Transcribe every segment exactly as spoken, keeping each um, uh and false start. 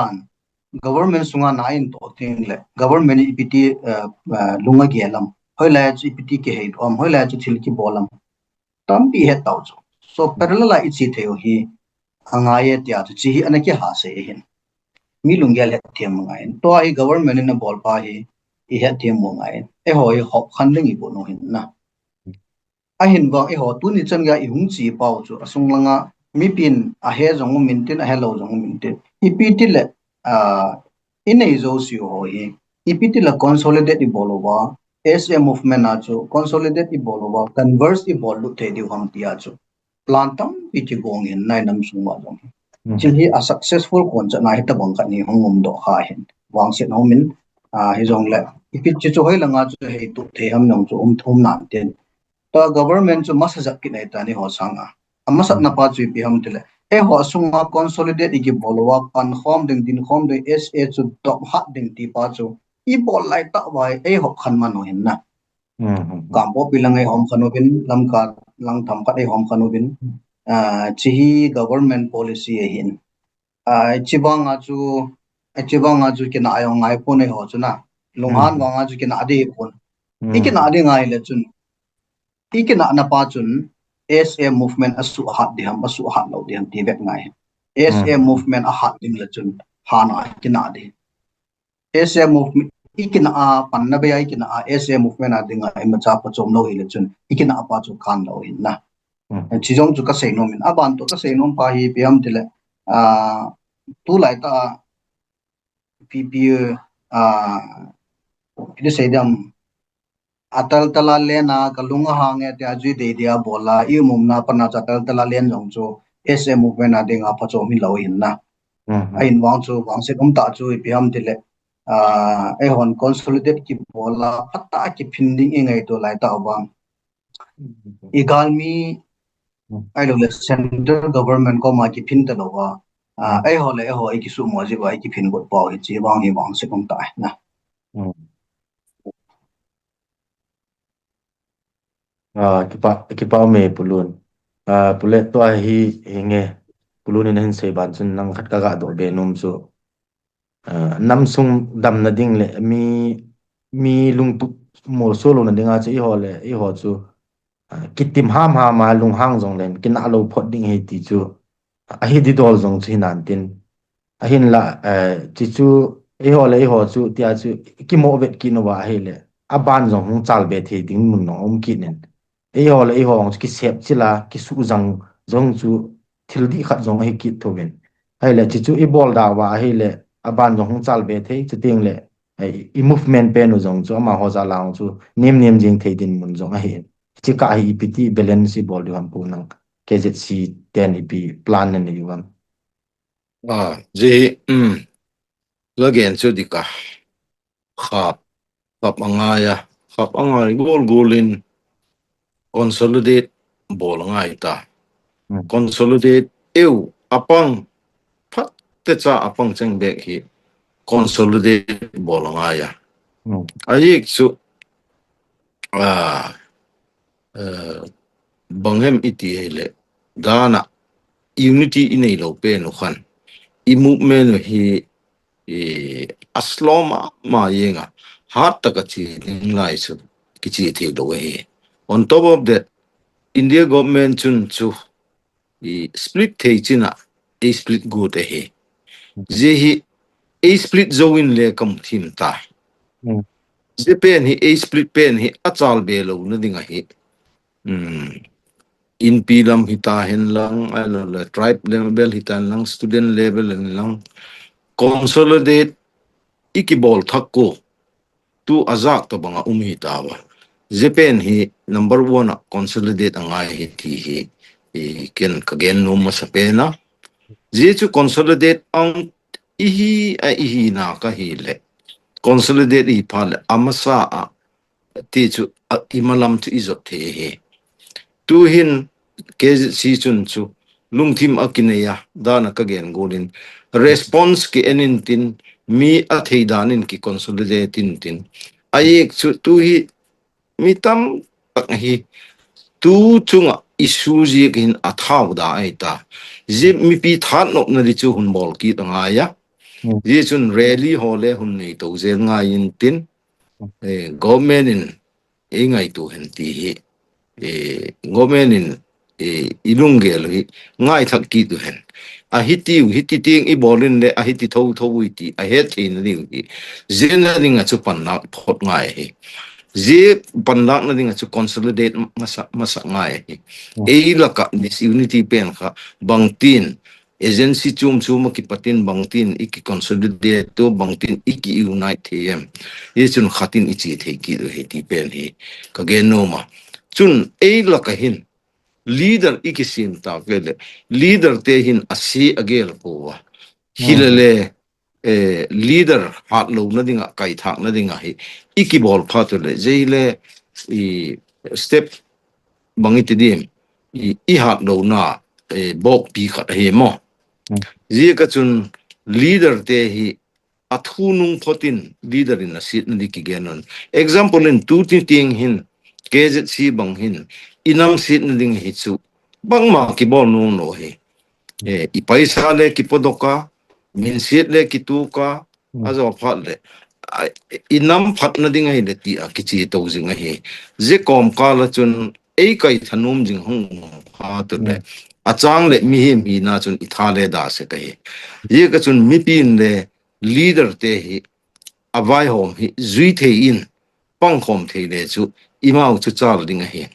dan, government sunga na in to ting le, government ipiti, uh, uh, lunga gelam, hoilai chu ipiti kihei am, hoilai chu thil kibol am, tampi het tau chu. So parallel a ichi thei u hi, angai e tia chu, chi hi ana kihasei hin. Mi lunggel hetthem ngai. Tua hi government in abol pa hi, ihetthem mo ngai. Eiho hi hop khan ding ibo no hin na. Ahin vang eiho tuni chan ga ihung chi pau chu, asung langa, mipin ahe jong um intin, ahe lou jong um intin. Ipi ti le, ah, inei jo si ho hi. Ipi ti le consolidate ibol uva. S A movement a chu, consolidate ibol uva. Converse ibol lut thei diu ham tia chu. Plan tampi kigong in nai nam sung uva jong. Hmm. Chi hi a successful kon cha na hi tabang khat ni hung um doh kha hin. Vangset hung min, ah, hi jong le. Ipi chi chu hoi langa chu hei tu thei ham nong chu um thum nan tin. Tua government chu masa jat kinei ta ni ho sanga. Amasa na pa chu ipi ham ti le. Eiho sunga consolidate ikibol uva, pan khom ding, din khom ding, S A chu dop hat ding ti pa chu. Ibol lai ta vai, eiho khan man u hin na. Hmm, hmm, hmm. Kangpokpi lang eihom khan uvin, Lamka lang themkhat eihom khan uvin. Ah, chi hi government policy ahin. Ah, chi vanga chu, chi vanga chu kina jong ngai pon eiho chu na. Lunghan vanga chu kina ding pon. Hmm. Ikina ding ngai le chun. Ikina na pa chun S A movement asuhat ding ham, asuhat lou ding ham ti vet ngai. S A movement ahat ding le chun hana kina ding. S A movement, ikina a, panna bei a ikina a, S A movement a dinga imacha phachom lou hile chun, ikina a pa chu kan lou hin na. Hmm. Chi jong chu kasei nom in, aban to kasei nom pa hi ipi ham ti le, ah, tulai ta, P P, ah, ipi ti sei dem, atal tala len a, kalung ahang e, tia jui dei dia bol a, i umna pana chu atal tala len jong chu, S A movement a dinga phachom hilou hin na. Hmm. Ahin vang chu, vangset um ta chu, ipi ham ti le, ah, eihon consolidate kibol a, phatah a kiphin ding ingaito lai ta vang. Hmm. Igalmi, hmm, ahilou le central government koma kiphin ta lou va. Ah, hmm, eiho le eiho ikisumo ji va ikiphin got pau hi chi vang hi vangset um ta na. Hmm. Ah, kipa, kipa um e Pu Lun. Ah, Pu Let tua hi, hinge, Pu Lun in ahin sei ban chun lang khat kaga doh be nom chu. Ah, nam sung damna ding le mi, mi lungtup molso louna dinga chu eiho le, eiho chu, ah, kitim hamham a lunghang jong len, kina lou phot ding ahi ti chu, ahi didol jong chu hinan tin. Ahinla, eh, chi chu, eiho le eiho chu, tia chu, kimo vet kit uva ahile, aban jong hung chal be thei ding mun jong um kit in. Eiho le eiho jong chu kisep chil a, kisujang jong chu thil dih khat jong ahi kit thouvin. Ahile, chi chu ibol da uva ahile, aban jong hung chal be thei, chuteng le, eh, i movement pen u jong chu, amaho jal a jong chu, nem nem jing thei din mun jong ahi. Chi kah hi ipi ti balance ibol diu ham Pu nang, K Z C ten ipi plan nanei u ham. Ah, ji, um, la gen chu dika. Khap, khap angai a, khap angai gol gol in consolidate bol angai ta. Hmm. Consolidate eu apang, phat techa apang cheng bek hi consolidate bol angai a. Hmm. Ajeh chu, ah, eh, bang hem iti hile, dana unity inei lou pen u khan, i movement u hi, i, aslom a ma yenga, hat taka chi ding lai chu, kichi thei lou ahi. On top of that, India government chun chu, i, split thei china, i split got ahi. Ji hi, i split jouvin le kamu thim ta. Hmm. Ji pen hi, i split pen hi, achal be louna ding ahi. Hmm. Inpi lam hita hen lang, ahilou le tribe level hita hen lang, student level hen lang, consolidate ikibol thak ko, tu ajat tobang a um hita uva. Ji pen hi number one a consolidate angai ahi ti hi, i ken kagen nom masa pen a. Ji chu consolidate ang ihi a ihi na kahi le. Consolidate ihi phat le amasa a ti chu a, imalam chu ijot thei ahi. Tuhin K Z C chun chu lungthim akinei a, dana kagen gol in response ki en in tin, mi athei dan in ki consolidate in tin. Ajeh chu tuhi mi tamtak hi tu chunga issue jeh hin athau da ahi ta. Ji mipi thanopna di chu hung bol kit angai a. Hmm. Hijeh chun rally ho le hung nei tou jeng ngai intin, Hmm. eh, government in ei ngaito hen ti hi, eh, government in, eh, i lunggel u hi ngaithak kit u hen. Ahitiu, hiti teng i bol in le, ahiti thotho u ti, ahet theina diu hi. Jeh a dinga chu panlak phot ngai ahi. Jeh panlakna dinga chu consolidate masa, masa ngai ahi. Hmm. Ei laka disunity pen kha bangtin, agency chom chom a kipat in bangtin i ki consolidate u, bangtin i ki unite thei em. Hijeh chun khat in i che thei kit u ahi ti pen hi ka gen nom a. Chun ei laka hin leader i kisem tah le, leader te hin ase agel pouva. Hmm. Hilele, eh, leader hatlouna dinga, kaithakna dinga hi i kibol phat u le, jeh le, i step bang i ti dim, i, i hatlouna, eh, bokpi khat ahi mo. Hmm. Jeh a chun leader te hi athunung phot in leader in asetna ding kigen un. Example in tuti teng hin, K Z C bang hin, i nam setna ding hi chu bangma kibol nom lou ahi. Eh, i paisa le kipodoh a, minset le kituh a, Hmm. ajo phat le, a, i nam phatna ding ahile ti a kiche tou jing ahi. Jeh kom kal a chun ei kai thanom jing hung um phat u le, Hmm. achang le mihem hina chun i tha le da sek ahi. Jeh a chun mipin le leader te hi avaihom hi jui thei in, pangkhom thei le chu i mau chu chal ding ahi.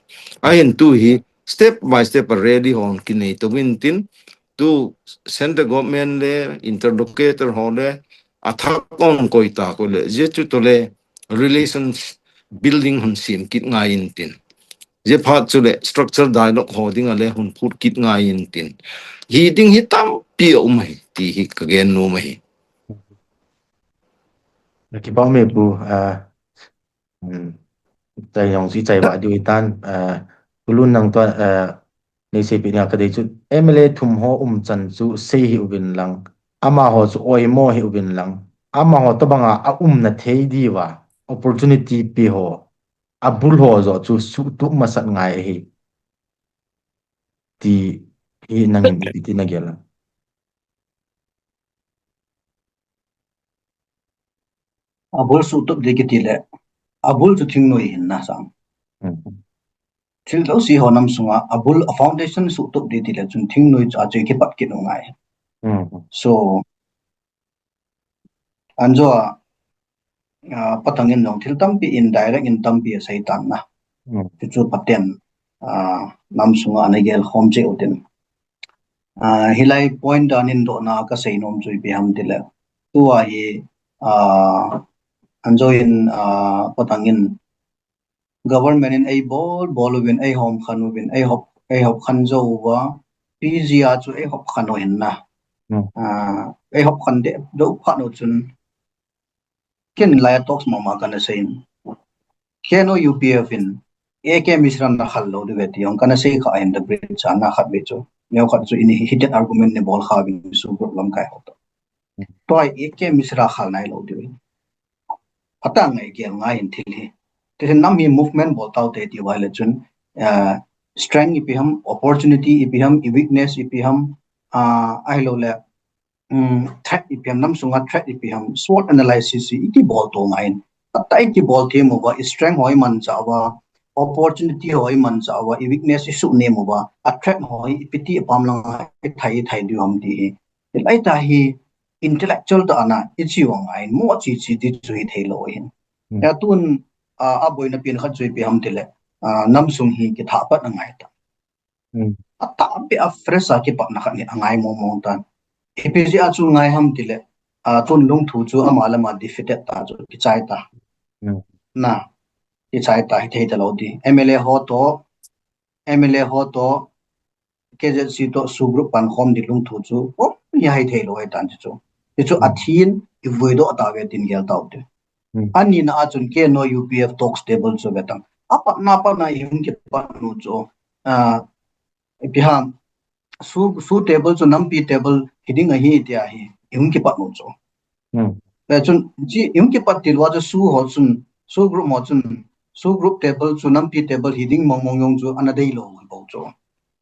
Ahin tu hi step by step a rally hon kinei tou intin, tu central government le interlocutor ho le athah ong koi tah u le, jeh chu tole relations building hung sem kit ngai intin. Jeh phat chu le structure dialogue ho dinga le hung phut kit ngai intin. Hi ding hi tampi aum ahi ti hi ka gen nom ahi. Kipah um e pu, ah, um, chai jong chu i chai vah diu ahitan, ah, Pu Lun nang toh, ah, nei seipeh dinga ka dei chu M L A thum ho umchan chu sei hih uvin lang, amaho chu oimo hih uvin lang, amaho tobanga aumna thei diuva opportunity pe ho, abul ho joh chu suhtup masat ngai ahi. Ti hi nangin ipi ti na gel a? Abul suhtup ding kiti le, abul chu thingnoi ahin na sang. Hmm. Thil jouse ho nam sunga, abul a foundation suhtup ding ti le chun thingnoi chu a chu kipat kit u ngai. Hmm. So, anjo a, ah, Pathen in jong thil tampi in direct in tampi asei tan na. Hmm. Chu chu Pathen, ah, nam sunga ana gel khom cheh u tin. Ah, hilai point dan in dohna ka sei nom chu ipi ham ti le. Tua hi, ah, anjo in, ah, Pathen in government in ei bol, bol uvin, ei hom khen uvin, ei hop, ei hop khen jou uva, P G a chu ei hop khen u ahin na. Hmm. Ah, ei hop khen deh jou phat u chun, ken lai a talks mama kana sei in. Ken U P F in, A K Mishra na khel lou diu ve ti jong kana sei kha in the bridge a na khat ve chu. Neo khat chu in heated argument nei bol kha uvin SoO group lamkai ho toh. Tua hi A K Mishra khel nai lou diu. Atah ngai gel ngai in thil hi. Ti hin nam hi movement bol tau te ti uva le chun, ah, strength ipi ham, opportunity ipi ham, i weakness ipi ham, ah, ahilou le, um, threat ipi ham, nam sunga threat ipi ham, SWOT analysis hi i kibol to ngai in. Atah i kibol them uva, i strength ho i manchah uva, opportunity ho i manchah uva, i weakness i suhnem uva, a threat ho hi ipi ti apam langa i thai, i thai diu ham ti hi. Hilai tah hi intellectual tah a na i chi u angai in, mo chi chi ti chu hi thei lou ahin. Hmm. Atun, ah, aboina pen khat chu ipi ham ti le, ah, nam sung hi kithah pat angai ta. Hmm. Atahbeh a fresh a kipatna khat hi angai mong mong tan. Ipi jeh a chu ngai ham ti le, ah, tun lungthu chu ama le ama defeated ta chu kichai ta. Hmm. Na, kichai ta hi thei ta lou ti. M L A ho toh, M L A ho toh, K Z C toh SoO group pankhom ding lungthu chu, oh, ni hai thei lou ahi tan chu. Ti chu, hmm, athin i vui doh ta ve tin gel tau te. Hmm. Ani na a chun K N O U P F talks table chu ve tang. Apatna patna i hung kipat u chu, ah, ipi ham, SoO, SoO table chu nampi table hiding ahi tia hi i hung kipat u chu. Hmm. Ve chun, chi, i hung kipat til uva chu SoO ho chun, SoO group ho chun, SoO group table chu nampi table hiding mong mong jong chu ana dei lou bou chu.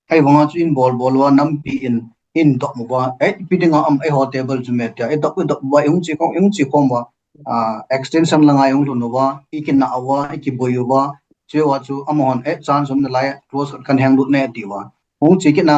Ahivanga chu in bol bol uva nampi in, in dop uva, eh, ipi dinga am, eh, ho table chu me tia, i dop, i dop uva, i hung chi khom, i hung chi khom uva, ah, extension langa i hung lhun uva, i kinah uva, i kiboi uva, chua chu amahon, eh, chance um nalai, clause khat kan heng lut ne, ati uva. Hung chi kit na,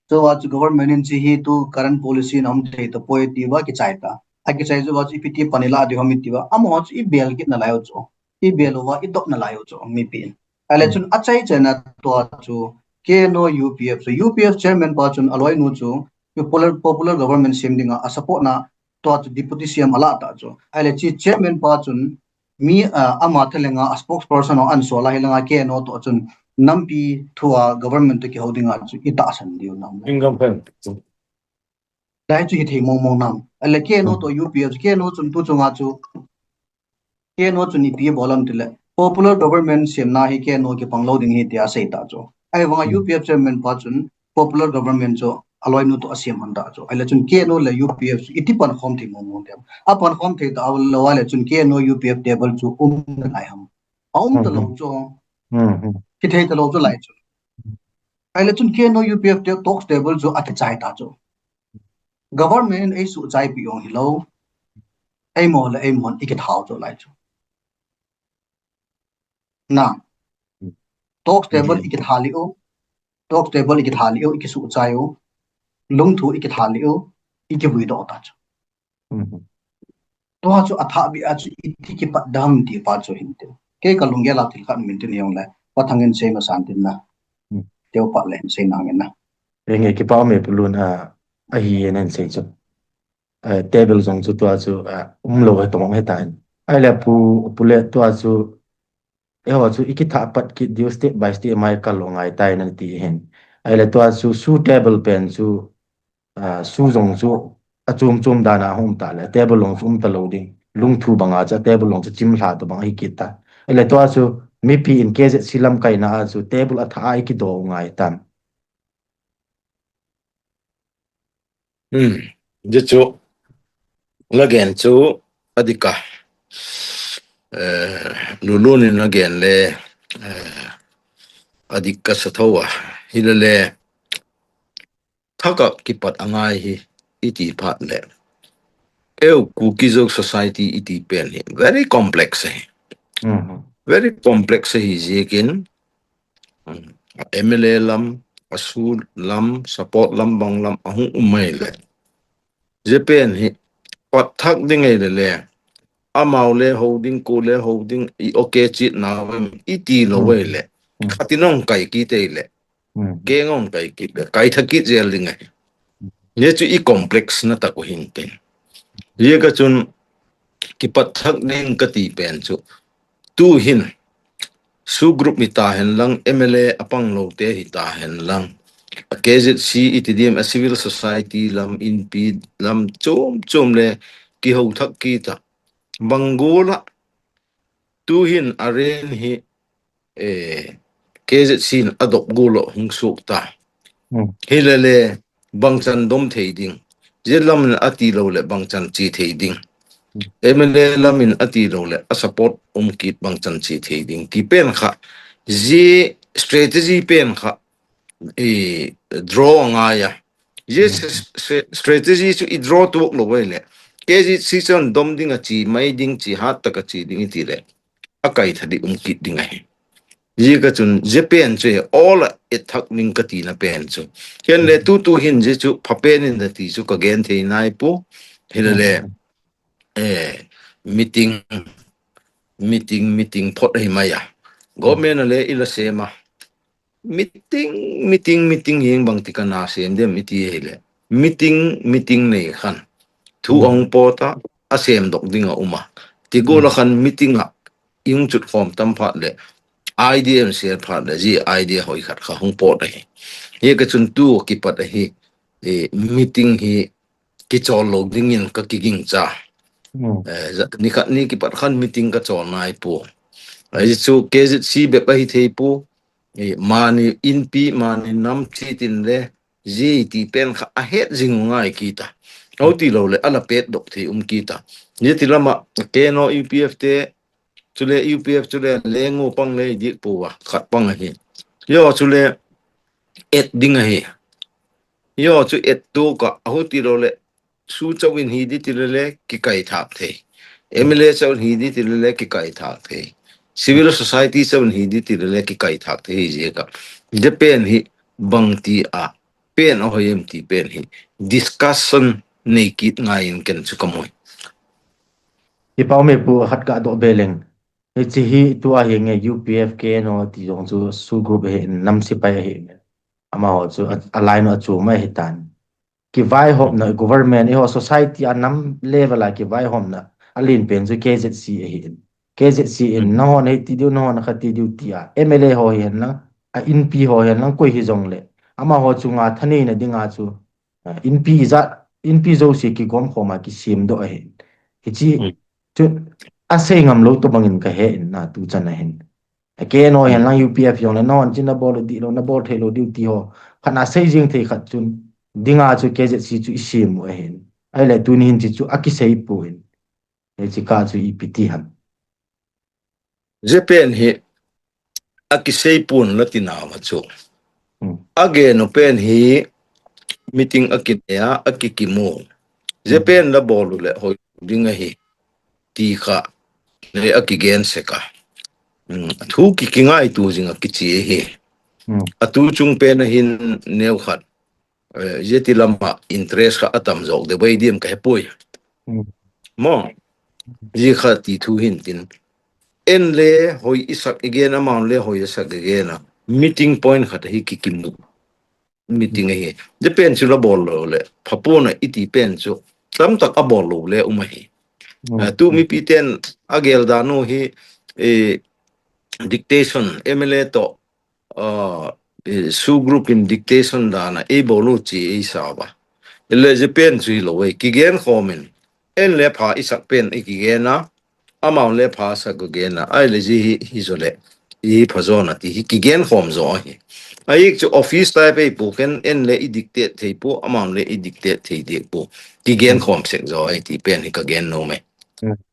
chua chu government in chi hi tu current policy in um thei tapoi ati uva, kichai ta. A kichai chu uva chu ipi ti pan i la ding ham ati uva, amaho chu i bel kit nalai u chu. I bel uva, i dop nalai u chu, mipi in. Ahile chun a chai chai na tua chu K N O U P F chu, U P F chairman pa chun a loinu chu popular, popular government sem dinga a support na tua chu deputy C M a la ta chu. Ahile chi chairman pa chun mi, ah, ama thalenga a spokesperson ho an sol a hilanga K N O to chun nampi thua government to kihou dinga chu i tahsan diu nam. Ingam pen. Dai chu hi thei mong mong nam. Ahile K N O to U P F, K N O chun tu chunga chu K N O chun ipi bol am tile, popular government semna hi K N O kipang lou ding ahi tia asei ta chu. Ahivanga U P F chairman pa chun popular government chu a loinu to asem hon ta chu. Ahile chun K N O le U P F chu iti pan khom thei mong mong tia. A pan khom thei ta lou ahile chun K N O U P F table chu um nalai ham. A um ta lou chu. Kithei ta lou chu lai chu. Ahile chun K N O U P F te talks table chu a kichai ta chu. Government in ei suhchaipi jong hilou. Eimo le eimon i kithau chu lai chu. Na. Talks table i kithali u. Talks table i kithali u, i kisuhchai u. Lungthu i kithali u, i kivui doh ta chu. Tua chu a thah bia chu iti kipat dam ti pa chu hin tin. Kei ka lunggel a thil khat min tin jong le. Pa Thang in sei masan tin na. Teu pa le hin sei nang in na. Enge kipa me pulun a, ahi en en sei chu. Eh, table jong chu tua chu, ah, um lou he tong he ta in. Ahile pu, pu le tua chu, eiho chu i kithah pat kit diu step by step mai ka lo ngai tai na ti hin. Ahile tua chu su table pen chu, ah, su jong chu a chum chum dan a hung um ta le, table jong chu um ta lou ding. Lungthu banga chu a table jong chu chim lha to bang hi kit ta. Ahile tua chu mipi in K Z C lamkaina a chu table a thah a i kido ngai tan. Hmm. Ji chu, la gen chu, a dik a. Eh, Lulun in la gen le, eh, a dik kasa tho a. Hile le, thah a kipat a ngai hi, iti phat le. Eu Kuki Zo society iti pen hi, very complex hi. Very complex hi ziakin, M L A lam, a su lam, support lam, bang lam, a hung um mai le. Zia pen hi, pat thak ding ai le le. Amau le ho ding, ko le ho ding, i okay chit na, i ti lo ai le. Khat in ong kai kit ai le. Kei ngong kai kit le. Kai thak kit zel ding ai. Zia chu i complex na tak u hin tin. Zia ka chun, kipat thak ding ka ti pen chu. Tu hin, su group hi ta hen lang, M L A a pang lo te hi ta hen lang. A K Z C i ti diam, a civil society lam, inpi lam, chom chom le, kiho thak kit a. Bang gol a, tu hin a ren hi, eh, K Z C in a dop gol a hung suk ta. Hile le, bang chan dom thei ding. Zia lam in a ti lo le bang chan chi thei ding. M L A lam in a ti lo le a support um kit bang chan chi thei ding. Ti pen kha, zia strategy pen kha, i draw a ngai a. Zia s-, s-, strategy chu i draw tuak lo ai le. K Z C chun dom ding a chi, mai ding chi, hat tak a chi ding i ti le. A kai thak ding um kit ding ahi. Zia ka chun, zia pen chu, all a et thak ding ka ti na pen chu. Ken le tu tu hin zia chu, pha pen in da ti chu ka gen thei nai pu. Hile le, eh, meeting, meeting, meeting phot ahi mai a. Government a le i la sem a. Meeting, meeting, meeting hi bang ti ka na sem dem i ti hile. Meeting, meeting nei khan. Thu ong pot a, a sem dok ding a um a. Ti gol a khan meeting a, i hung chut khom tam phat le, idea in share phat le, zia idea hoi khat kha hung pot ahi. Zia ka chun tu kipat ahi, eh, meeting hi kichol lo ding in ka kiging cha. Eh, za-, ni khat ni kipat khan meeting ka chol nai pu. Ahi chu K Z C bep ahi thei pu. Eh, mani inpi, mani nam chi tin le, zia ti pen kha a het zing u ngai kit a. Au ti lo le, a la pet dok thei um kit a. Zia ti lam a, K N O U P F te, chule U P F chule lengu pang le dik pu a, khat pang ahi. Yo chule et ding ahi. Yo chu et tu ka, ahu ti lo le, su chau in hi di ti le le, kikai thak thei. M L A chau in hi di ti le le, kikai thak thei. Civil society chau in hi di ti le le, kikai thak thei hi ji ka. Japan hi bang ti a, pen a hoi em ti pen hi. Discussion nei kit ngai in ken chu ka moi. Hi pau me pu khat ka do beleng. Hichi hi tu a hi nge U P F K no ti jong chu su group hi nam sipai hi nge. Ama ho chu a, a line a chu mai hi tan. Kivaihopna government, eiho society a nam level a kivaihopna a lin pen chu K Z C ahi in. K Z C in, nahon hei ti diu, nahon kha ti diu ti a. M L A ho hi hen lang, a inpi ho hi hen lang, koi hi jong le. Ama ho chu nga thanei na ding a chu. A, inpi ijat, inpi jouse kigom khom a kisim do ahi. Hichi, chu, a sei ngam lo to bangin ka he in na tu chan ahin. K N O hi hen lang U P F jong le, nahon chin na bol di lo, na bol thei lo diu ti ho. Khat na sei jing thei khat chun, ding a chu K Z C chu i sim u ahin. Ai le tu ni hin chi chu a kisei pu hin. He chi ka chu i piti han. Japan hi a kisei pun la ti na ma chu. A gen u pen hi meeting a kinei a, a kikimu. Japan la bol u le hoi ding ahi. Ti kha. Le a kigen se ka. Thu ki kingai tu jing a kichi hi. A tu chung pen a hin neu khat. Jeti lama interest kha atam jok de bai diam ka he pui. Mo. Ji kha ti thu hin tin. En le hoi isak igen, amount le hoi isak igen a. Meeting point khat hi kikimu. Meeting ahi. Japan chu la bol lo le. Phapuna iti pen chu. Tam tak a bol lo le um ahi. Tu mipi ten a gel danu hi dictation M L A to su group in dictation dana ei bol u chi ei sa ba. Le Japan chu hi lo ei kigen khomin. En le pha isak pen ei kigen a. Amount le pha sak ko gen a. Ai le ji hi hi zo le. I pha zo na ti hi kigen khom zo hi. Ai chu office tai pe pu ken en le i dictate thei pu amount le i dictate thei dik pu. Kigen khom sek zo ai ti pen hi ka gen no me.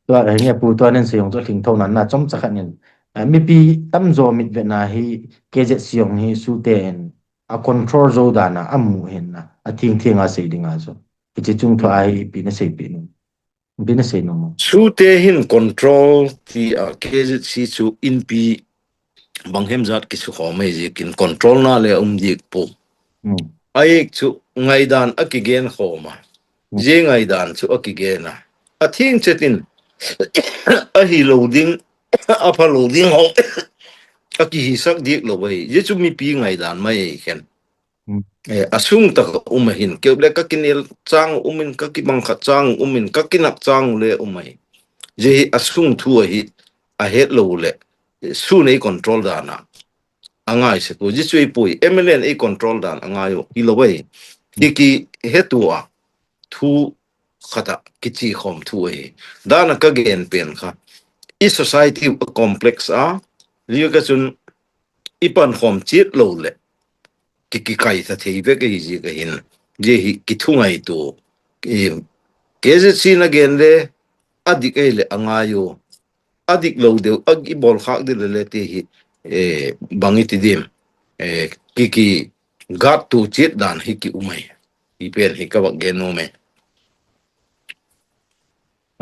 Tua hi nge pu tua nen se jong chu hling tho nan na chom cha khat nin. Mipi tam zo mit ve na hi K Z C jong hi su te en a control zo dana a mu hin na a thing thing a sei ding a zo. Hichi chung tho a hi pi na sei pi nu. Pi na sei nu. Su te hin control ti a K Z C chu inpi bang hem jat kisu khom mai ji kin control na le um dik pu. Ai chu ngaidan a kigen khom a. Ji ngaidan chu a kigen a. A thing chetin a hi lo ding a pha lo ding ho. A ki hi sak dik lo bai. Ji chu mipi ngaidan mai ei khen. A sung tak um ahin. Keu le ka kinel chang um in ka kibang khat chang um in ka kinak chang le um ahin. Ji hi a sung thu ahi a het lo le. Su nei control dana. A ngai se pu. Ji chu ei pui. M L A ei control dan a ngai u. I lo bai. Ki ki he tu a. Thu khata kichi khom thu ahi. Dana ka gen pen kha. I society complex a. Liu ka chun i pan khom chit lo le. Ki ki kai tha thei ve ka hi ji ka hin. Ji hi ki thu ngai tu. K Z C na gen le. A dik ei le a ngai u. A dik lo deu. A i bol khak di le le ti hi. Bang i ti dim. Ki ki gat tu chit dan hi ki umai. Hi pen hi ka bak gen u me.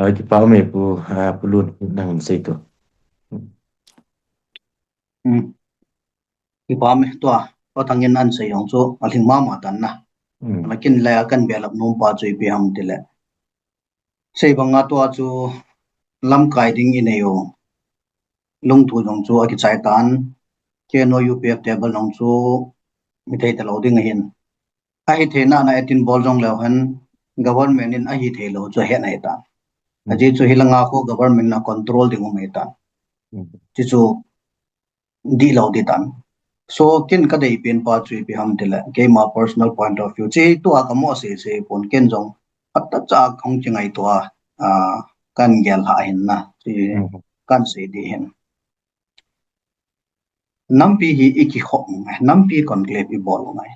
Ai, kipa me pu, pu Lun, nang sei tu. Kipa me tua, pa thangin an sei jong chu, a hling mama tan na. Lakin le a kan belap nom pa chu ipi ham ti le. Sei banga tua chu lamkai ding i nei u. Lungthu jong chu a kichai tan. K N O U P F table jong chu mi thei ta lo ding ahin. A hi thei na na etin bol jong leu hen government in a hi thei lo chu a het na hi tan. A ji chu hi langa khu government na control ding um hi tan. Chi chu di lo di tan. So kin ka dei pen pa chu ipi ham ti le keima personal point of view. Chi tu a ka mo se se pon ken jong phat ta cha khong chi ngai tua a kan gel ha hin na. Chi kan sei di hin. Nampi hi i kikhop ngai, nampi conclave i bol ngai.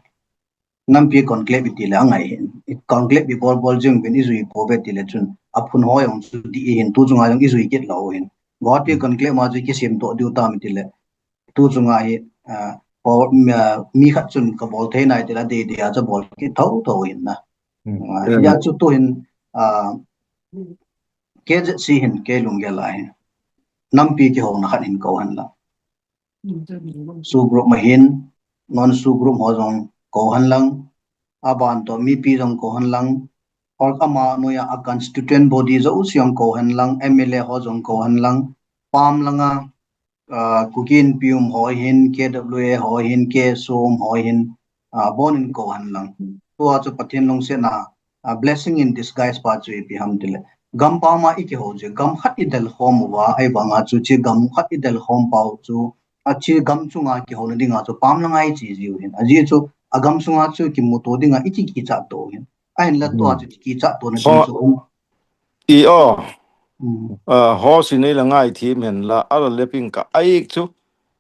Nampi conclave i ti le a ngai hin. I conclave i bol bol jing uvin i jui po ve ti le chun a phun ho jong chu di i hin tu chunga jong i jui kit lo hin. Guwahati conclave ma chu i kisim to diu tam i ti le tu chunga hi, ah, Bol, mi, mi khat chun kabol thei nai tile dei dei a chu bol kit thotho in na. Hmm. Ah, ya chu tu hin, ah, K Z C hin kei lunggel a hin nampi kihouna khat hin kou hen lang. SoO group ma hin, non SoO group ho jong kou hen lang. Aban toh mipi jong kou hen lang. Or ama noiya a constituent body jouse jong kou hen lang, M L A ho jong kou hen lang. Pam langa, ah, Kuki Inpi um ho hin, K W A ho hin, K S O um ho hin, ah, bon in kou hen lang. Tua chu Pathen lungsetna, ah, blessing in disguise pa chu ipi ham tile, gam pam a i kihou chu, gam khat i del khom uva, ahivanga chu chi gam khat i del khom pau chu, a chi gam chunga kihouna dinga chu pam langa i chi jiu hin. Ajeh chu a gam sunga chu kimuto dinga i ki, kichat to hin. Ahinla tua chu kichat tona ding chu um. I o. Hmm. Ah, ho si nei la ngai thim hen la, ala lepin ka ai chu.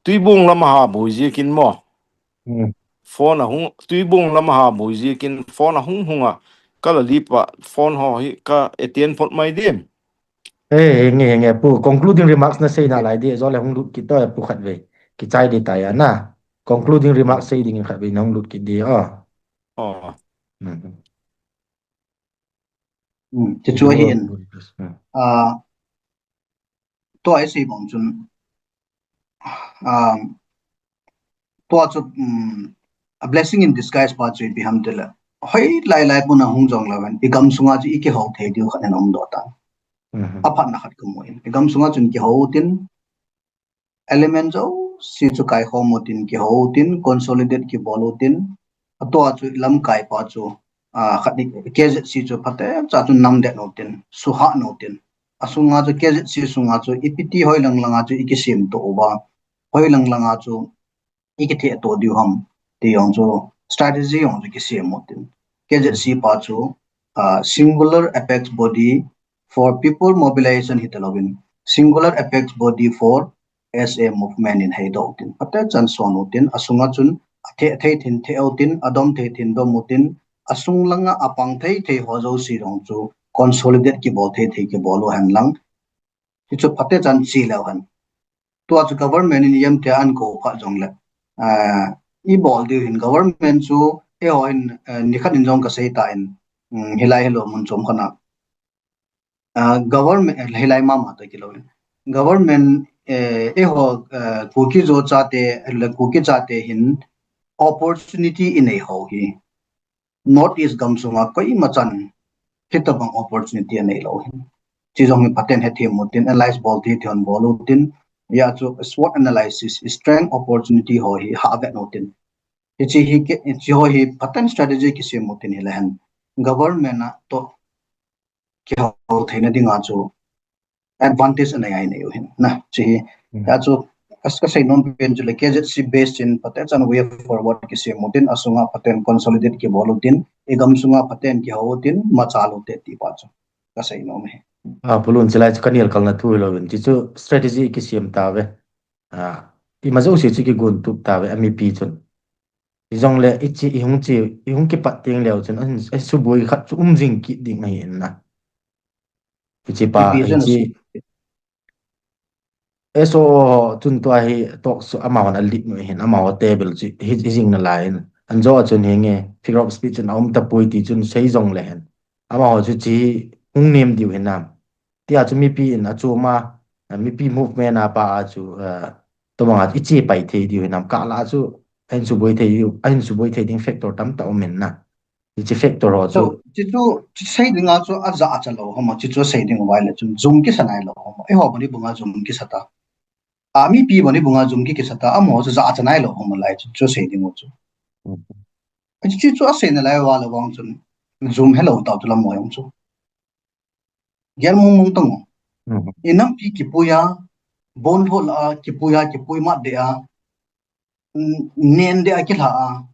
Tuibung lama ha bui jikin mo. Hmm. Phone a hung, Tuibung lama ha bui jikin phone a hung hunga. Kala lipa phone ho hi ka etian phot mai dim. Eh, henge, henge, pu, concluding remarks na sei nalai di, jole hung lut kit to, pu khat ve. Kichai di ta ya na. Concluding remarks sei ding khat ve na hung lut kit di, oh. Oh. Hmm. Hmm, ti chu ahin. Hmm. Ah, tua i sei bang chun, ah, tua chu, um, a blessing in disguise pa chu ipi ham tile, hoi lai lai puna hung jong leuhen, i gam sunga chu i kihou thei diu khat in um doh ta. Mhm. Aphatna khat kamu in, i gam sunga chun kihou tin, element jouse chu kaikhom utin, kihou utin, consolidate kibol utin, atua chu lamkai pa chu, ah, khat ni K Z C chu phatecha chu namdet utin, suhah utin. Asunga chu K Z C sunga chu ipi ti hoi lang langa chu i kisem to uva, hoi lang langa chu i kithe to diu ham ti jong chu strategy jong chu kisem utin. K Z C pa chu, ah, singular apex body for people mobilization hi talouvin, singular apex body for S A movement in hei doh utin, phatechan son utin, asunga chun athe thei thin the utin, adom thei thin dom utin, asung langa apang thei thei ho jouse jong chu consolidate kibol thei thei kibol u hen lang. Hichu phatechan chi leuhen. Tua chu government in yem te an kou kha jongle, ah, i bol diu hin government chu eiho in, eh, nikhat in jong kasei ta in, um, hilai hilou mun chom khat na. Ah, government, eh, hilai mama ta kilou. Government, eh, eiho, eh, Kuki Zo chate, le Kuki chate hin opportunity i nei ho hi. North East gam sunga koima chan hitabang opportunity anei lou hin. Chi jong hi phaten hethem utin, analyze bol thei thei hon bol utin, ya chu SWOT analysis, strength, opportunity ho hi ha vet utin. Hichi hi ke, hichi ho hi phaten strategy kisem utin hilehen. Government a toh kihou theina dinga chu advantage anei ai nei u hin na. Chi hi, hmm, ya chu kas, kasei nom pen chu le K Z C base in phatechan way forward kisem utin, asunga phaten consolidate kibol utin, i gam sunga phaten kihou utin, machal ute ti pa chu kasei nom hi. Ah, Pu Lun, chilai chu kanel kalna thu hilou vin. Chi chu strategy kisem ta ve. Ah, ima jouse chu kigon tup ta ve, a mipi chun. Hijongle, i chi, i hung chi, i hung kipat teng leu chun, an, an suboi khat chu um jing kit ding ahi in na. Hichi pa, hichi. S O O chun tua hi talk chu amahon a lead nu hin, amaho table chu hi, hi jing nalai in. An jo chun hinge, figure of speech chun aum tapoi ti chun sei jongle hen. Amaho chu chi hung nem diu hinam. Tia chu mipi in a chu ma, mipi movement a pa a chu, eh, tobang a i chi pai thei diu hinam. Kala chu, ahin suboi thei diu, ahin suboi thei ding factor tamtah um in na. Hichi factor ho chu. So, chi chu, chi sei dinga chu aja acha lou hom, chi chu sei ding uva le chun jum kisa nai lou hom. Eiho bani bunga jum kisa ta. A mipi bani bunga jum ki kisa ta. Amaho chu ja acha nai lou hom lai chu, chu sei ding u chu. Mhm. Chi chu asei nalai uva le vang chun jum helou tau chu lam mo jong chu. Gel mong mong tang. Mhm. I nampi kipui a, bon ho la a, kipui a, kipui mat de a, n-, nen de a kilha a.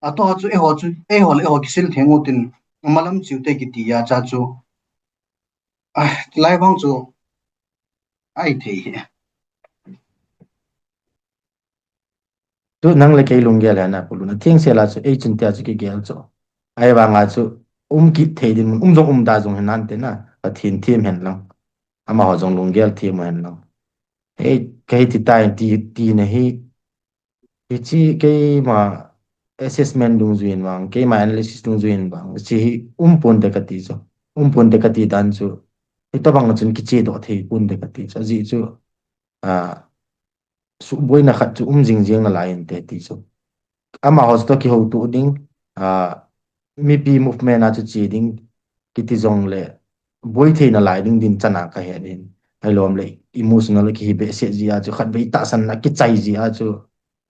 Ato chu eiho chu, eiho le eiho kisil theng utin, malam chiu te kiti ya cha chu. Ah, lai vang chu, ai thei hi. Tu nang le kei lunggel hena Pu Lun. Atheng sela chu, ei chun tia chu kigel chu. Ahivanga chu, um kit thei din mun, um jong um da jong hinan te na, Pathen them hen lang. Amaho jong lunggel them hen lang. Ei, kei ti tai, ti, ti na hi, Hichi keima assessment dungjuiyin vang, keima analysis dungjuiyin vang, hichi hi um ponte kati chu. Um ponte kati dan chu. Hitobang chun kichedoh thei ponte kati chu. Ajeh chu, a, suhboina khat chu um jingjing nalai inte ti chu. Amaho chu toh kihoutoh ding, a, mipi movement a chu che ding kiti jongle, boi thei nalai ding din chan a kahe in. Ahilou le emotional kihi behseh jeh a chu khatvei tahsanna kichai jeh a chu,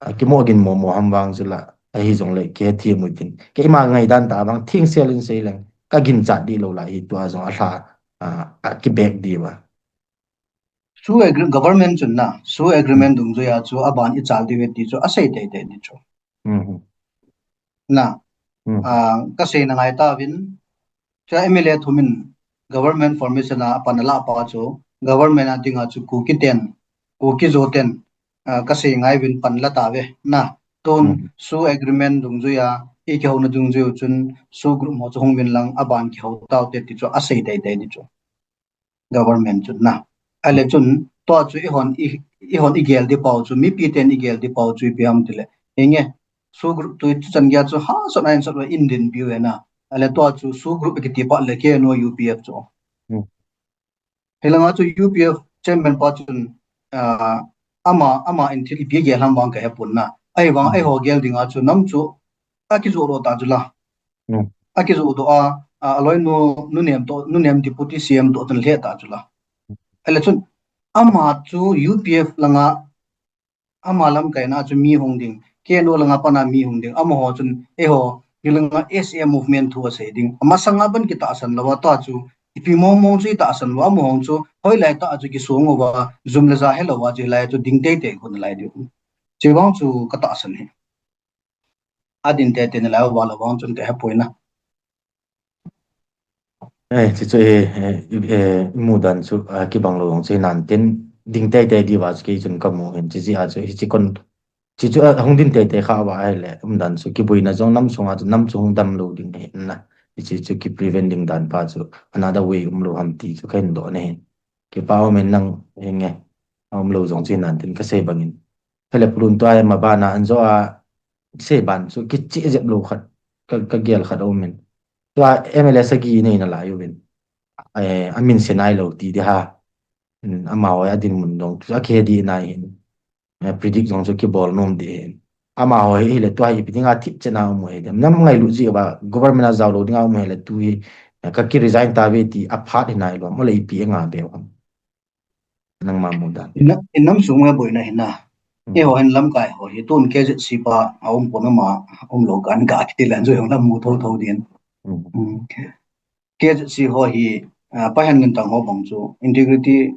a, kimo gin momo ham vang chu la, ahi jongle kihethem u tin. Keima ngaidan tah vang thengsel in seileng, kaginchat dih lou lai hi tua jong alha, a, a kibek dih uva. SoO agre-, government chun na, SoO agreement dungjuiya chu aban ichal diu ve ti chu asei teitei ding chu. Mhm. Na, Mhm. a, kaseina ngai tauvin, chu MLA thum in government formation a pan alah pa chu, government a dinga chu Kuki ten, Kuki-Zo ten, a, kasei ngai uvin pan la tauve. Na, tun Mhm. SoO agreement dungjuiya, ikihouna dungjui u chun SoO group ho chu hung uvin lang aban kihou taute ti chu asei teitei ding chu. Government chun na. Ahile chun, tua chu ihon i, ihon igel ding pau chu, mipi ten igel ding pau chu ipi ham tile. Hinge, SoO group tu chu chan geiya chu hahsatna in sot uva in dinpi uve na. Ahile tua chu SoO group kiti phat le KNO UPF chu. Hmm. Hilanga chu UPF chairman pa chun, ah, ama, ama in thil ipi gel ham vang kahe pon na. Ahivang, Hmm. eiho gel dinga chu nam chu akijoh doh ta chu la. Hmm. Akijoh doh a, a, aloinu, nunem toh, nunem Deputy CM toh chun lheh ta chu la. Ahile chun, ama chu UPF langa, ama lamkaina chu mi hung ding, KNO langa pana mi hung ding, amaho chun, eiho, hilanga SA movement thu asei ding. Amasanga ban kitahsan louva ta chu, ipi mong mong chu itahsan louva, amaho chu, hoilai ta chu kisong uva, jum le ja helou va chu hilai chu ding teitei khu nalai diu. Chuvang chu katahsan hi. Adin teitei nalai uva la vang chun kahe poi na. Eh, chuchu, eh, eh, eh, imu dan chu, ah, kibang lou jong chu hinan tin, ding teitei diuva chu kei chun kamu hin, chuche a chu, hiche kon, chuchu, ah, hung din teitei kha uva ahile, um dan chu, kiboina jong nam sunga chu, nam chu hung dam lou ding ahi na. Hiche chu ki prevent ding dan pa chu, another way um lou ham ti chu kahin doh na hin. Kipa um in nang, hinge, aum lou jong chu hinan tin kasei bangin. Ahile pulun tua hi maban a, anjo a, sei ban chu kicheh jep lou khat, ka, kagel khat aum in. Tua MLA sagi nei nalai uvin. Eh, amin sei nailou ti ding ham. Hmm, amaho hi adinmun jong chu akihe ding ahin. Eh, predict jong chu kibol nom ding ahin. Amaho hi hile tua hi ipi dinga thipchetna um u hidem. Nam ngailut jeh uva government a jao lou dinga um hile tu hi, eh, kaki resign tauve ti aphat hi nailou. Mole ipi enga be u ham. Nangma mudan. Inam, inam sung a boina hina. Hmm. Eiho hin lamkai ho hi tun KZC pa aum pon ama, aum lou kan ga kiti lan chu jong namu thotho din. Hmm. Hmm. KZC ho hi, ah, pahen ngen tang ho bang chu integrity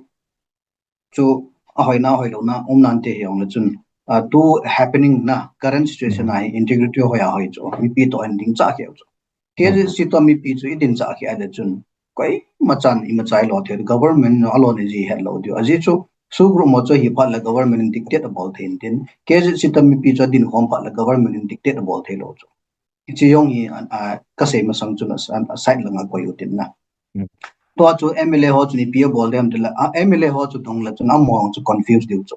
chu ahoina hoilouna um nante hijongle chun, ah, tu happening na current situation Hmm. a hi integrity hoi a hoi chu mipi toh hin ding cha keu chu. KZC toh mipi chu idin cha keu le chun, koima chan ima chai lou thei, government alon iji het lou diu. Ajeh chu, SoO group mo chu hi phat le government in dictate abol thei intin, KZC toh mipi chu adin khom phat le government in dictate abol thei lou chu. Hiche jong hi, a, a, kasei masang chun a, a, a side langa koi u tin na. Hmm. Tua chu MLA ho chun ipi abol dem tile, a, MLA ho chu dong le chun amaho chu confuse diu chu.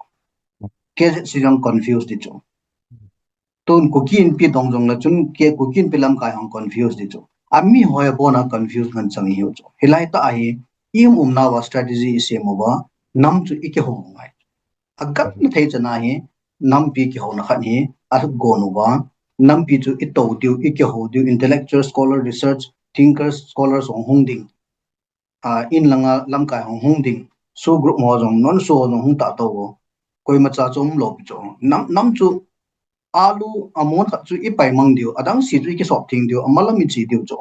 KZC jong confuse di chu. Tun Kuki Inpi dong jong le chun, ke Kuki Inpi lamkai hung confuse di chu. Ami hoi abona confuse ngen chang hiu chu. Hilai tah a hi, i um umnauva strategy isem uva, nam chu ikihou ngai. Agatna thei chan a hi, nampi kihouna khat hi, agon uva, nampi chu itou diu, ikihou diu, intellectual scholar, research, thinkers, scholars hung hung ding. A, in langa lamkai hung hung ding, SoO group ho jong, non SoO ho jong hung ta tou. Koima cha chu umlou pi chu. Nam, nam chu alu, amon khat chu ipai mang diu, adang si chu ikisop theng diu, amalam iche diu chu.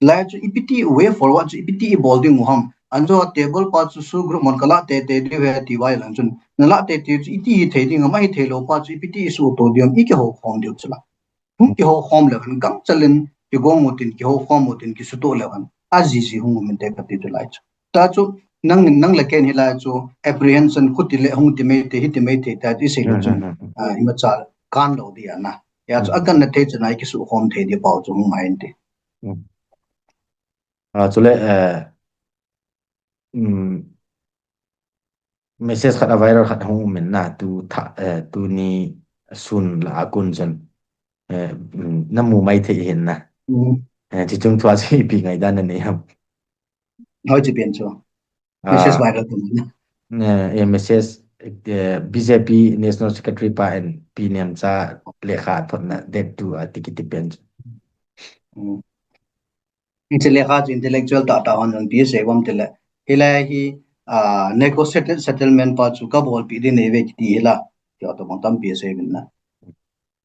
Lai chu ipiti way forward chu ipiti ibol ding u ham. Anjo table pa chu SoO group mon kalah teitei diu ahi ti vai lang chun. Nalah teitei chu iti hithei ding ham, ahithei lou pa chu ipiti isuto diu ham, ikihou khom diu chu la. Hung kihou khom le khan gangchal in kigong u tin, kihou khom u tin, kisuto le khan. Ajiji hung um inte kati chu lai chu. Tua chu, nang, nang le ken hilai chu, apprehension khuti le hung ti mai te, hiti mai te, tia chu isei le chun, Hmm, hmm, hmm, hmm. ah, imacha kan lou di ana. Hia chu, Hmm. aganna thei chan a ikisukhom thei di pau chu hung mai inte. Hmm. Ah, chule, eh, um, message khat a viral khat hung um in na, tu tha, eh, tuni, sun la a kon chun, eh, mm, na mu mai thei hin na. Mm. Eh, chi chung thua chi ipi ngaidan na nei ham. Hoi chi pen chu. Ah, message viral tu na. Eh, eh, message, eh, B J P National Secretary pa and Pi Nemcha lekha thot na date tu a ti kiti pen chu. Mm. Hiche lekha chu intellectual tah tah hon jong pi sei bom tile. Hilai hi, ah, negotiated settlement pa chu ka bolpi ding nei ve kiti hila. Ti to bang tampi sei vin na.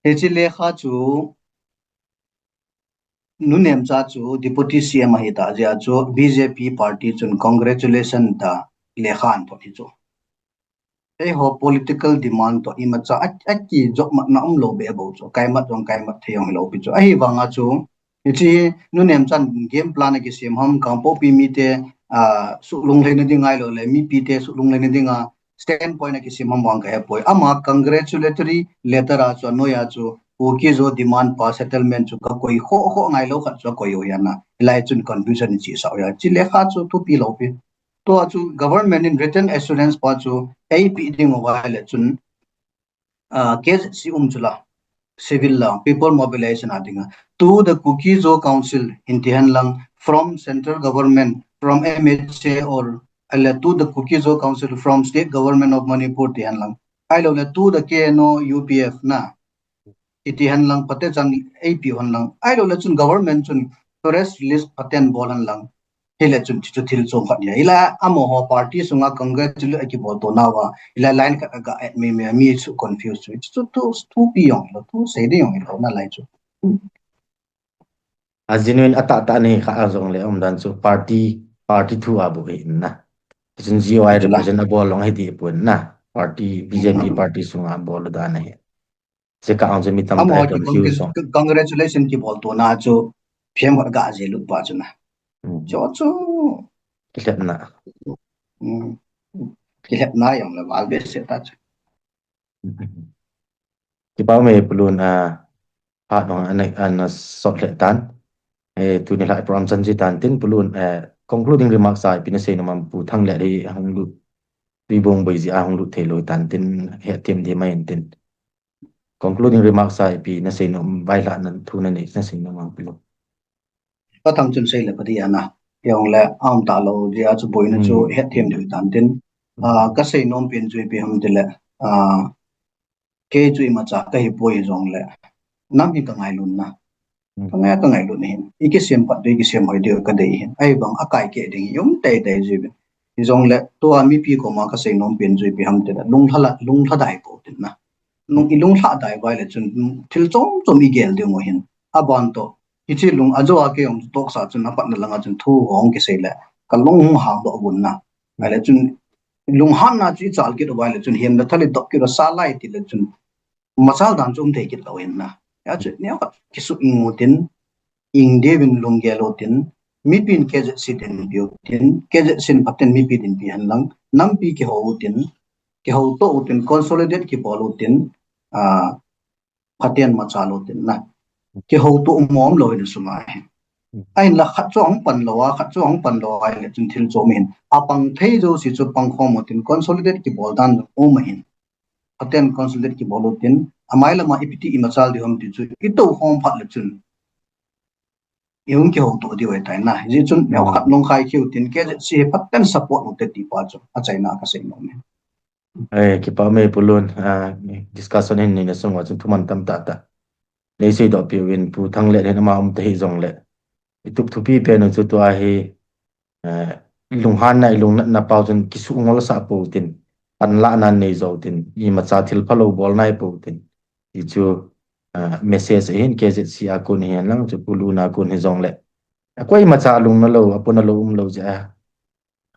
Hiche lekha chu Nu Nemcha chu Deputy C M ahi ta jeh a chu B J P party chun congratulation ta lekha an thot hi chu. Eiho political demand to imacha a, a kijop mat na um lou be bou chu. Kaimat jong kaimat thei jong hilou pi chu. Ahivanga chu, hiche Nu Nemchan game plan a kisem ham, Kangpokpi mite, ah, suhlunglhaina ding ahilou le, mipite suhlunglhaina dinga standpoint a kisem ham vang ka hepoi. Ama congratulatory letter a chu, anoiya chu, Kuki-Zo demand pa settlement chu ka koi kho kho ngailou khat chu akoi u ahi na. Hilai chun confusion iche sah u ahi. Hiche lekha chu thupi lou pi. Tua chu government in written assurance pa chu eipe ding u ahile chun, ah, K Z C um chu la, civil la, people mobilization a dinga. To the Kuki-Zo Council, hin ti hen lang, from central government, from M H A or, ahile to the Kuki-Zo Council, from state government of Manipur ti hen lang. Ahilou le to the K N O U P F na. Iti hen lang, phaten chan eipe hen lang. Ahilou le chun government chun press release phaten bol hen lang. Hile chun chu thil chom khat ahi. Hila amaho party sunga congratulate akibol to nauva. Hila line khat aga et me me mi chu confuse chu. Chu thu, thupi jong lo, thu sei ding jong lo na lai chu. A genuine a tah tah nei kha a jong le um dan chu party, party thu a bu hi na. Chun G O I represent a bol long hi ti pun na. Party, B J P party sunga bol dan ahi. Cheka ang chu mi tamtah a confuse song. Congratulation kibol to na chu phem khat ga je lut pa chu na. Mm. Chu chu. Kilhepna. Mm. Kilhepna jong le val be se ta chu. Kipa me Pu Lun a, phat nong ana, ana sot le tan. Eh, tuni lai program chan ji tan tin Pu Lun, eh, concluding remarks a ipi na sei nom am Pu Thang le hi hung lut. Tui bong boi ji a hung lut thei lo tan tin he tim di mai in tin. Concluding remarks a ipi na sei nom, vailhahna thu na nei na sei nom ang Pu Lun. Ka thang chun sei le pha di ana. Jong le aum ta lo jeh a chu boina chu het them deu tan tin. Ah, ka sei nom pen chu ipi ham tile. Ah, kei chu imacha ka hi poi jong le. Nam hi ka ngailun na. Ka ngai ka ngailun hin. I kisem pat deu, i kisem hoi deu ka dei hin. Ahivang a kai keh ding hi um tei tei ji ve. Hijong le tua mipi koma ka sei nom pen chu ipi ham tile. Lunglha la, lunglha dai po tin na. Lung, i lunglha dai vai le chun, thil chom chom i gel ding u hin. Aban to, hiche lung ajo a kei jong tohsa chun apatna langa chun thu hung kisei le, ka lung hung hang doh gun na. Ahile chun, lunghanna chu i chal kit u vai le chun, hemna thal i doh kit u sa lai ti le chun, machal dan chu um thei kit lou hin na. Hia chu, neo khat kisu ing u tin, ing deu in lunggel u tin, mipin K Z C dinpi u tin, K Z C in phaten mipi dinpi hen lang, nampi kihou u tin, kihou to u tin, consolidate kibol u tin, ah, phaten machal u tin na. Kihou to um mom lou hin sum a hin. Ahin la khat chu ahung pan lou a, khat chu ahung pan lou a, ahile chun thil chom hin. Apang thei jouse chu pang khom u tin, consolidate kibol dan um ahin. Phaten consolidate kibol u tin, amai lama ipi ti i machal ding ham ti chu, i tou khom phat le chun. I hung kihou to diu ahi tai na. Hijeh chun, neo khat nung khai khiu tin, K Z C hi phaten support u te ti pa chu, achaina ka sei nom e. Eh, kipa me Pu Lun, ah, discussion hin ni na sung wa chun thuman tam tah tah. Nei sei doh piu vin Pu Thang le hin ama um te hi jong le. I tup thupi pen u chu tua hi, eh, i lunghanna, i lungnatna pau chun kisu ngol sa po tin, panlahna nei jou tin, imacha thil phalou bol nai po tin. Ti chu, eh, message ahin K Z C a kon hi hen lang chu Pu Lun a kon hi jong le. A koimacha lungna lou, apona lou um lou jeh a.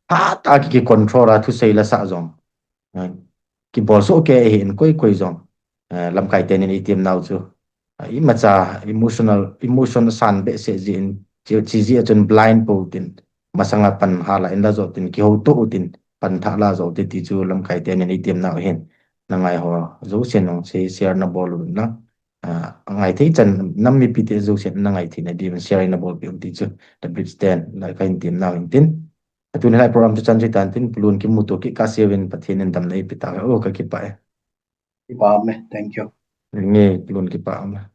Phat a ki, ki control a thusei la sa jong. Eh, kibol soh kei ahin koi koi jong. Eh, lamkai tenin i tim nau chu. Ah, imacha emotional, emotion san behseh jeh in, chi, chi jeh a chun blind po tin, masanga pan hala in la jo tin, kihou to u tin, pan tha la jo te ti chu lamkai tenin i tim nau hin, na ngai ho, jousen nung sei share na bol u na, ah, ngai thei chan, nam mipi te jousen na ngai thei na diuvin share na bol piu ti chu, the bridge ten, la ka in tim nau hin tin. Atuni lai program chu chan chu tan tin, Pu Lun kimu to kit ka sei uvin Pathen in damna ei pe ta, oh, ka kipah e. Kipa me, thank you. Nge, lun kipah um e.